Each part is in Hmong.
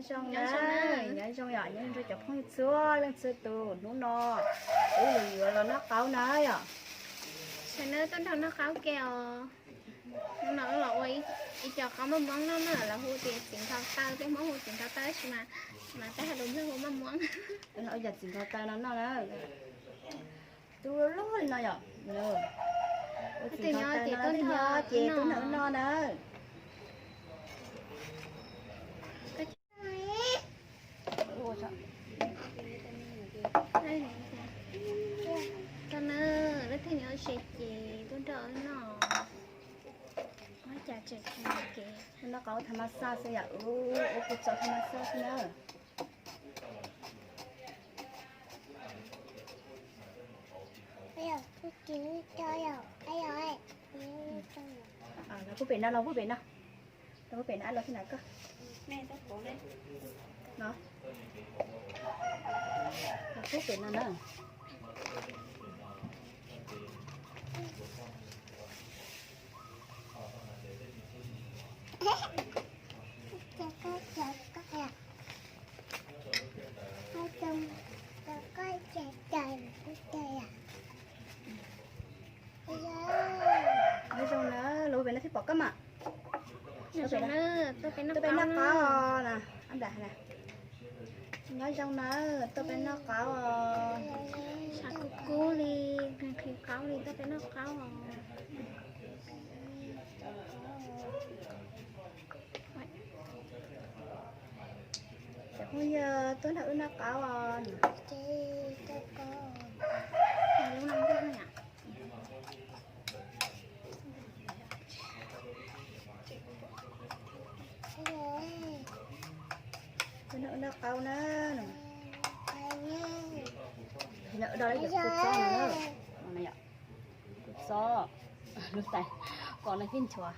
Nyob zoo na, nyob zoo yom, nyob zoo rau cov phooj ywg txhua leej txhua tus. Hnub no wb los yuav los noj qaub na yom. Sawv daws tuaj nrog noj qaub ke os. Hnub no wb los ua ib co qaub maj muab noj na, lawv hu tias txiv nkhaus taw, peb Hmoob hu txiv nkhaus taw tab sis mas, mas peb hais lus Nplog hu maj muab. Wb los ua cov txiv nkhaus taw no noj na. Tub loj li no yom. Ua txiv nkhaus taw no ces tuaj nrog wb noj na. Koj na, lub thaj nyuam se ces tuaj nrog wb noj. Ua cas tseem kev noj qaub tha ma xaj xwb yom, ua kuv txo tha ma xaj xwb na. Los pub pem no, los pub pem no. Los pub pem no, los pub pem no koj. No. Los pub pem no na. Nyob zoo na, los pem no thiaj pom koj mas. Tuaj pem noj qaub na, ab npam na. Nyob zoo na, tuaj pem noj qaub os. Sav kub kub li, nqhis qaub li, tuaj pem noj qaub os. Cov phooj ywg tuaj nrog wb noj qaub os. Tuaj nrog wb noj qaub na. Wb do lawv cov kua txob no na. Kua txob, lub tais kom no thiaj nchuav.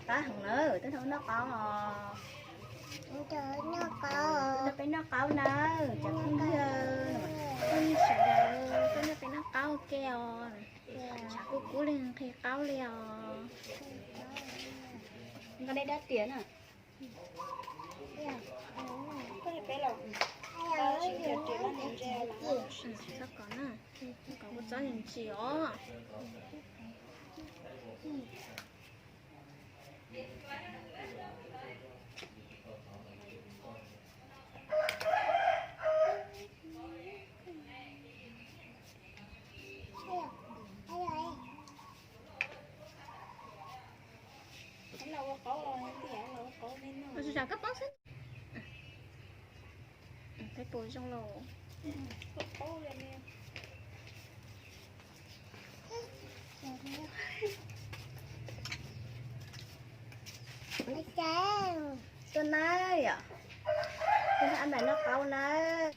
Qab heev na, tuaj nrog wb noj qaub os. Tuaj pem noj qaub na, cov phooj ywg, phooj ywg sawv daws, tuaj nrog pem noj qaub ke os. Sav kub kub li, nqhis qaub li os. Nqa dej dab riam na. Txhob kov na, kov kua txob ntsim os. Ua tsam koj poob xwb. Peb pum zoo los. Tuaj nawb yom, tuaj nrog ab npam noj qaub nawb.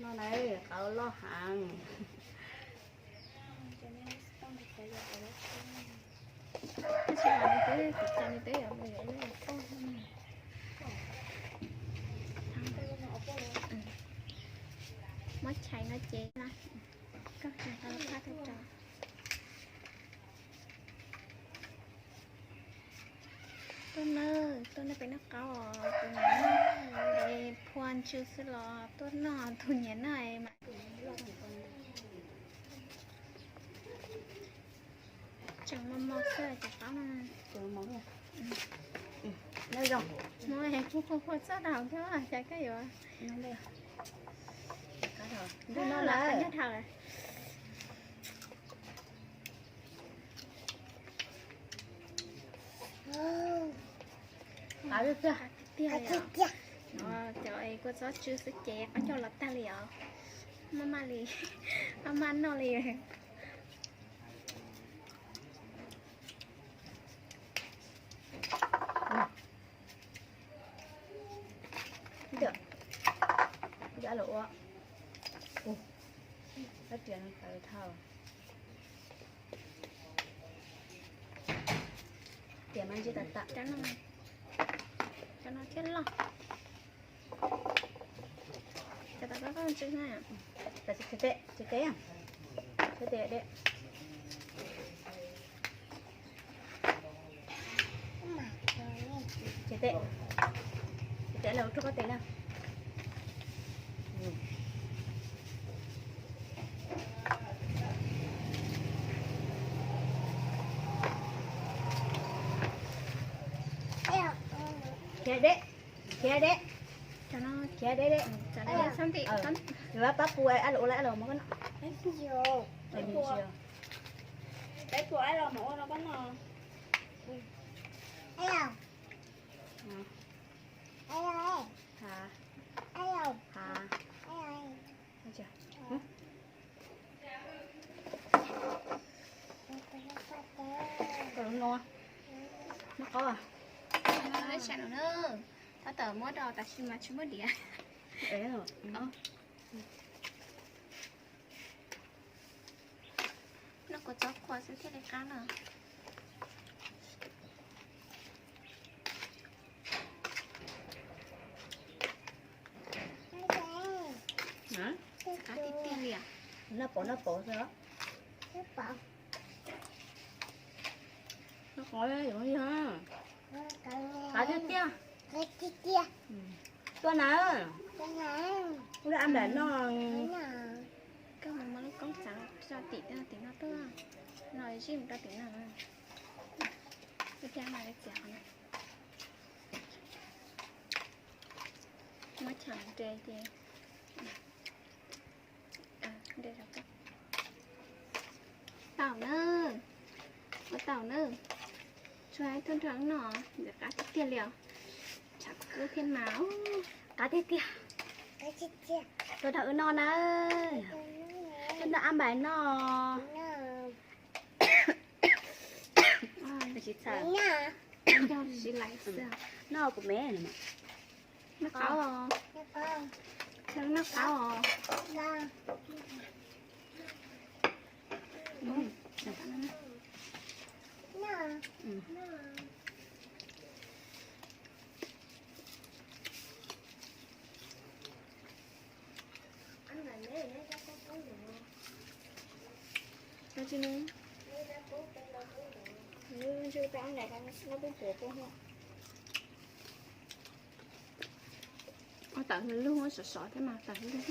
No na, qaub loj heev. Muab chais no ces koj tsis tau phaj tau rau. Tuaj nawb, tuaj nrog peb noj qaub os, tus niam noj es phua ntsw xwb los tuaj noj, tus niam noj es mas tseem mos mos xwb cov qaub no. Noj zoo. Mus es kuv phua phua txoj tau thiab cas koj yuav. Noj lawm. Qab tiag tiag. Cov es kua txob tsw xwb ces qab coj los tag li os. Maj maj li, maj maj noj li. Ntawm, ntawm los ua. Ub, kab riam no tawv dhau. Tiam mas ntsis tas tas. Cov no thiab loj. Cov tas koj koj ntsis na. Tas tes tes tes tes. Tes tes. Tes, tes los rau koj tes na. Khiav deb, khiav deb, khiav deb deb, yuav pab pua ab los ua lawm ab los muab koj no. Peb pua ab los ua rau koj no. Noj qab, tab tom muab rau tam sim mas tsis muaj diav. Noj kua txob qhua xwb thiaj li qab no. Qab tiag tiag li. Noj pov noj pov xwb. Noj qab tiag tiag. Tuaj na, ua ab npam no. Koj mus muab lub koob txav tso tim tim no tuaj, no zij mus rau tim no. Ua cas mas txiav qhov no. Muab cheem nres ces, nres rau koj. Tau na, ua tau na. Tsuas ib tug nrog wb noj, ntxim qab tiag tiag li os. Tshav kub thiab mas, qab tiag tiag. Tuaj nrog wb noj na. Tuaj nrog ab npam noj. Tsis txhawj. Noj kuv me. Noj qab os. Noj qab os. Tawm lug sov sov thiab mas tawm lug.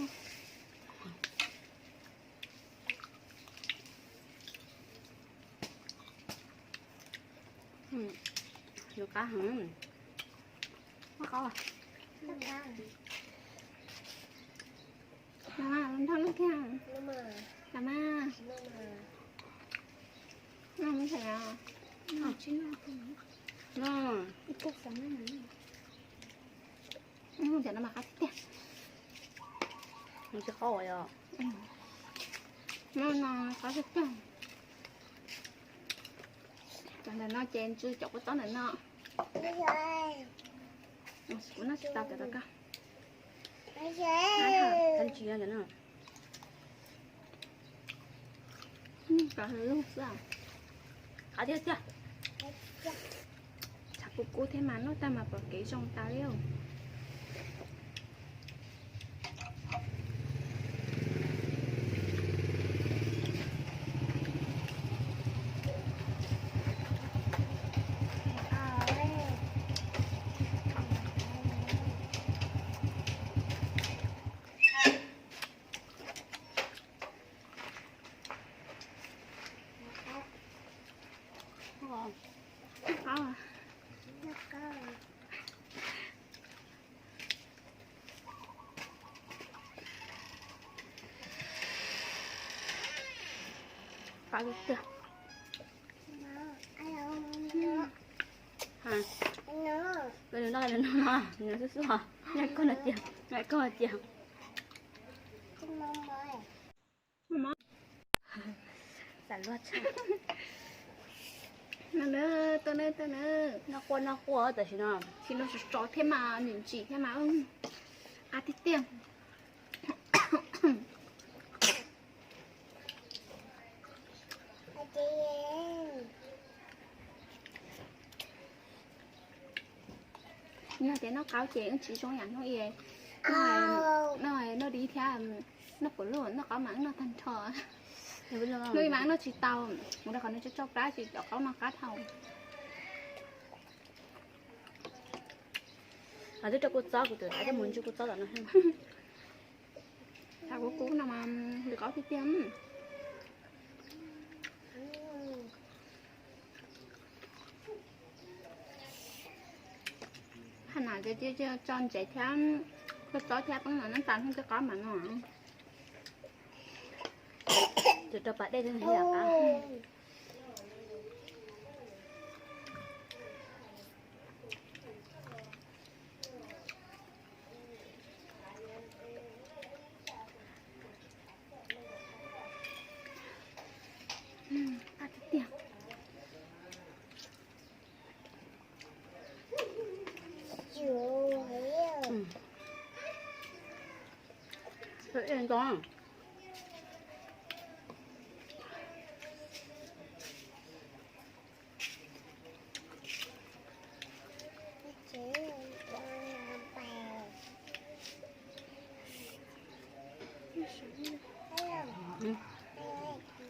Yuav qab heev. Qab. Los mas, los nrog luag kiag. Los mas. Los mas. Cov no mas qab tiag tiag. Nws tsis qab os. No no qab tiag tiag. Cov ntawm no ces ntsw cov kua txob ntawm no. Kuv noj tsis tau cov rau koj. Cov ntsis no. Qab tiag tiag. Tshav kub kub thiab mas noj tag mas pom kev zoo tas li. Qab tiag tiag. Nws no, nws no, nws xub xub, nws koj no cia, nws koj no cia. Xav luag tshaj. No na, tuaj na, tuaj na. Noj quaj noj quaj tam sim no. Tsis no sov sov thiab mas, ntsim ntsim thiab mas. Qab tiag tiag. Yog tias noj qaub ces wb tsis zoo yam hnub i, noj dib thiab noj puav luaj, noj qaub mas wb noj tag nrho. Hnub i mas wb noj tsis tau, mus rau qhov nws tso tso plab ces cov qaub no qab dhau. Twb rau kua txob, kuv twb mus ntsia kua txob tom no. Thaum kuv kub no mas li qaub tiag tiag. Hab no tso ntsev thiab kua txob thiab peeb no nab tas hnub twb qaub mas no. Ces rau pas dej thiab yam qab. Qab tiag tiag.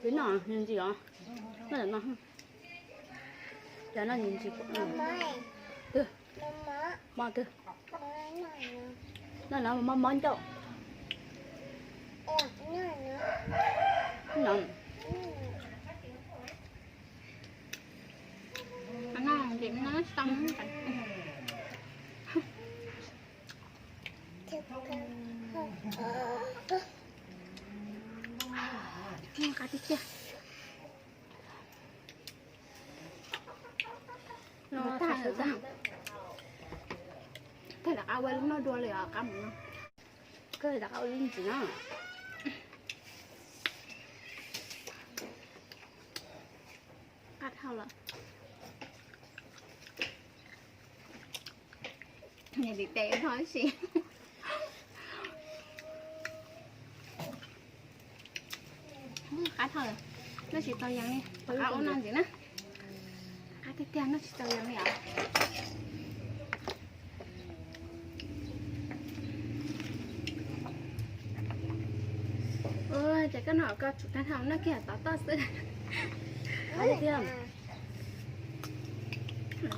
Tiv no ntsis os, no no, cov no ntsis, twg, mob twg, no no mob mob ncauj. No, no tsis tau. Qab tiag tiag. Kawg rov qab ua lub no dua li os qab mus no. Kawg rov qab ua lub ntxiv no. Qab dhau lawm. Niam tiv tes no ib si. Qab dhau lawm, noj tsis tau yees li, rov qab ua no ntxiv na. Qab tiag tiag, noj tsis tau yees li os. Ua cas koj noj koj tsum qab dhau, noj kiag tov toj xwb. Qab tiag.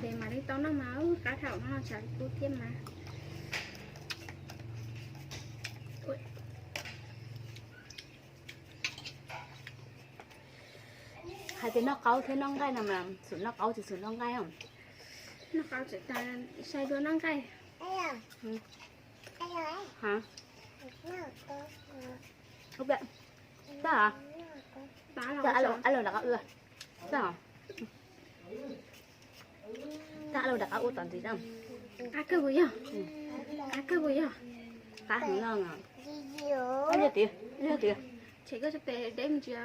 Tes mas li tau noj mas qab dhau, noj tshav kub thiab mas. Hais tias noj qaub thiab noj nqaij no mas xum noj qaub tsis xum noj nqaij. Noj qaub tseem tas sai dua noj nqaij. Ab, ab los rov qab ua, ab los rov qab ua tom ntxiv. Qab kawg puas yog? Qab kawg puas yog? Qab heev no. Yog tiag, yog tiag. Tshem koj tso tes deb mus ntsia.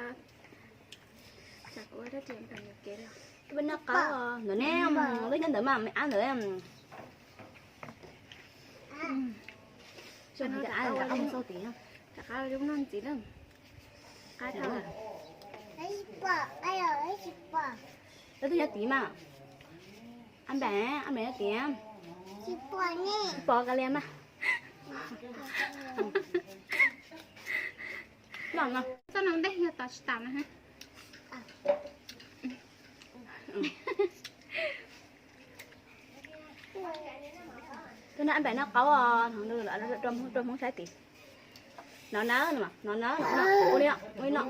Peb noj qaub ntawm ne, peb nyob ntawd mas me ab ntawd. Rov qab mus xauj tid. Rov qab ua lub no ntxiv na. Qab dhau. Lawv twb nyob tid mas. Ab npam, ab npam nyob tid. Tsis pom kav liam mas. Txoj no ntej yog tau tsis tas na. Twb noj ab npam noj qaub os, rau Hmoob saib tid. No na, no na, ua li, ua li no.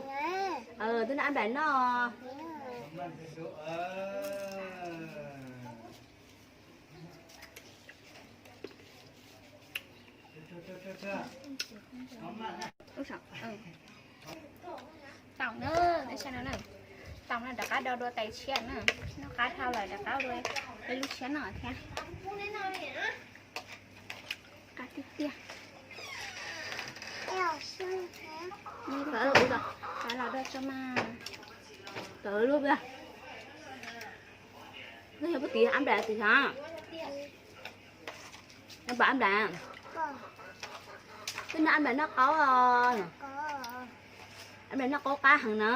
Twb noj ab npam noj. Tau na, tau na, rov qab do dua tais tshiab na. Noj qab dhau lawm rov qab ua ib lub tshiab no thiab. Qab tiag tiag. Qab los do tso mas. Tawv lub, no yog puag tid ab npam tid hov. Noj pom ab npam. Twb noj ab npam noj qaub os. Ab npam noj qaub qab heev na.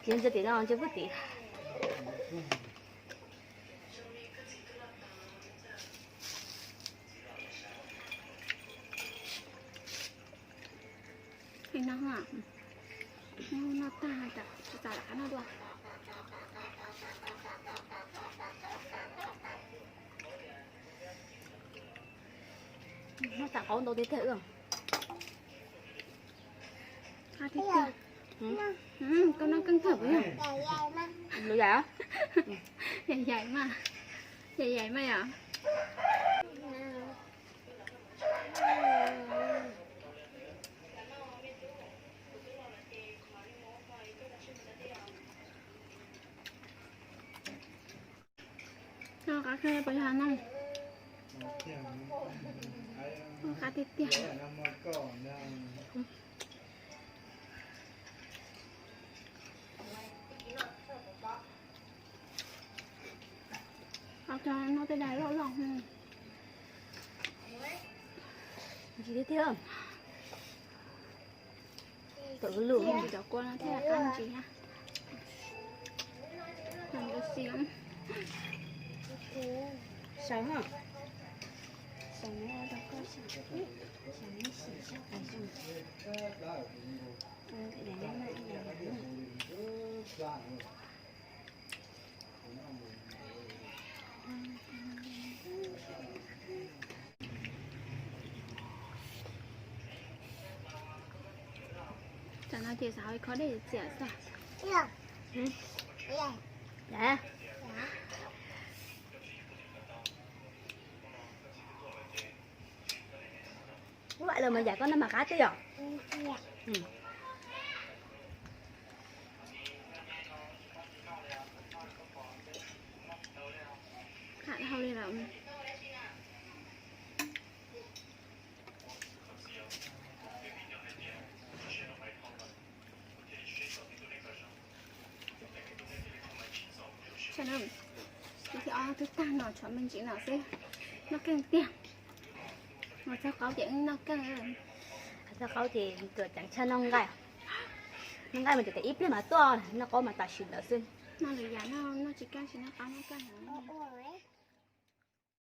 Tsis ntsia tim no, ntsia puag tim. Li no, noj tag tsis tas rov qab noj dua. Noj tag qaub ntau tiag tiag. Qab tiag tiag. Koj noj keej kawg puas yog? Lus yaim, yaim yaim mas, yaim yaim mas yom. Noj qab kawg puas yog no? Noj qab tiag tiag. Cov no tej dag loj loj. Ntsis tiag tiag. Tawm lus cov kua no thiaj qab ntsis na. Sawv ha. Sawv no rau koj sawv, sawv neb sim sab qas zoo. Tam no ces xav hau ib khob dej txias xwb. Ub, lawv mas yaim koj no mas qab tiag yom. Qab hau li lawm. Tsam no, ib thib ob twb tag no tshuav me ntsis no xwb. Noj keej tiag. Mas txog qaub ces wb noj keej. Txog qaub ces tuam ceev tshaj noj nqaij. Noj nqaij mas ces ib pliag mas tuaj, noj qaub mas tam sim ntawd xwb. Noj lwm yam no noj tsis kaj, tsis noj qaub noj keej heev.